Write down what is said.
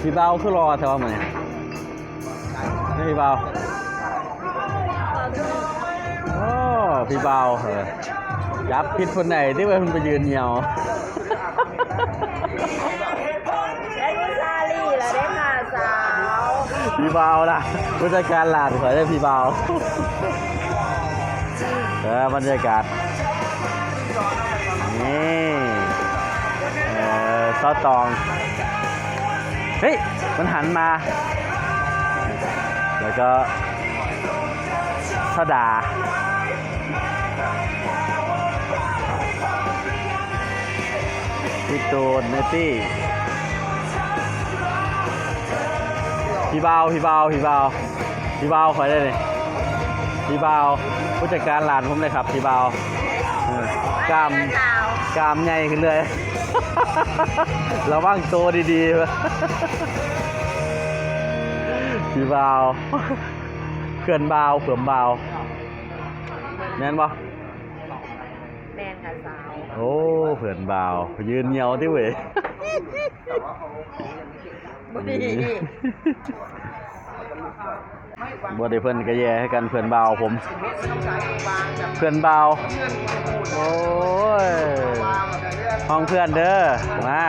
ພີ່ບ່າວຄືຫຼໍ່ແທ້ວະມື້ນີ້ ນີ້ພີ່ບ່າວ. ໂອ້ ພີ່ບ່າວ ເອີ ຈັບຜິດຄົນໃດຕິເວີຍ ມັນໄປຢືນຍ່ຽວ. ໄດ້ຜູ້ຊາລີແລ້ວເດ້ຄ່ະສາວ. ພີ່ບ່າວນະ ຜູ້ຈັດການຮ້ານຂ້ອຍເດ້ພີ່ບ່າວ. ເອີ ບັນຍາກາດ ນີ້ ເອີ ສາວຕອງ ເຮີ້ຍ ມັນຫັນມາ ແລ້ວກໍສາວດາ ພີ່ຕູນ ແນດຕີ້ ພີ່ບ່າວ ພີ່ບ່າວ ພີ່ບ່າວ ພີ່ບ່າວຂ້ອຍເດ້ນີ້ ພີ່ບ່າວ ຜູ້ຈັດການຮ້ານຜົມເດ້ຄັບ ພີ່ບ່າວ. ເອີ ກ້າມ ກ້າມໃຫຍ່ຂຶ້ນເລີຍ ລະວັງໂຕດີໆ ພີ່ບ່າວ ເພື່ອນບ່າວ ເພື່ອນບ່າວ ແມ່ນບໍ່? ແມ່ນຄ່ະສາວ. ໂອ້ ເພື່ອນບ່າວ ຢືນຍ່ຽວຕິເວີຍ. ບໍ່ດີ ບໍ່ໄດ້ ເພິ່ນກະແຍ່ໃຫ້ກັນ ເພື່ອນບ່າວຜົມ ເພື່ອນບ່າວ. ໂອ້ຍ ຫ້ອງເພື່ອນເດີ ມາ.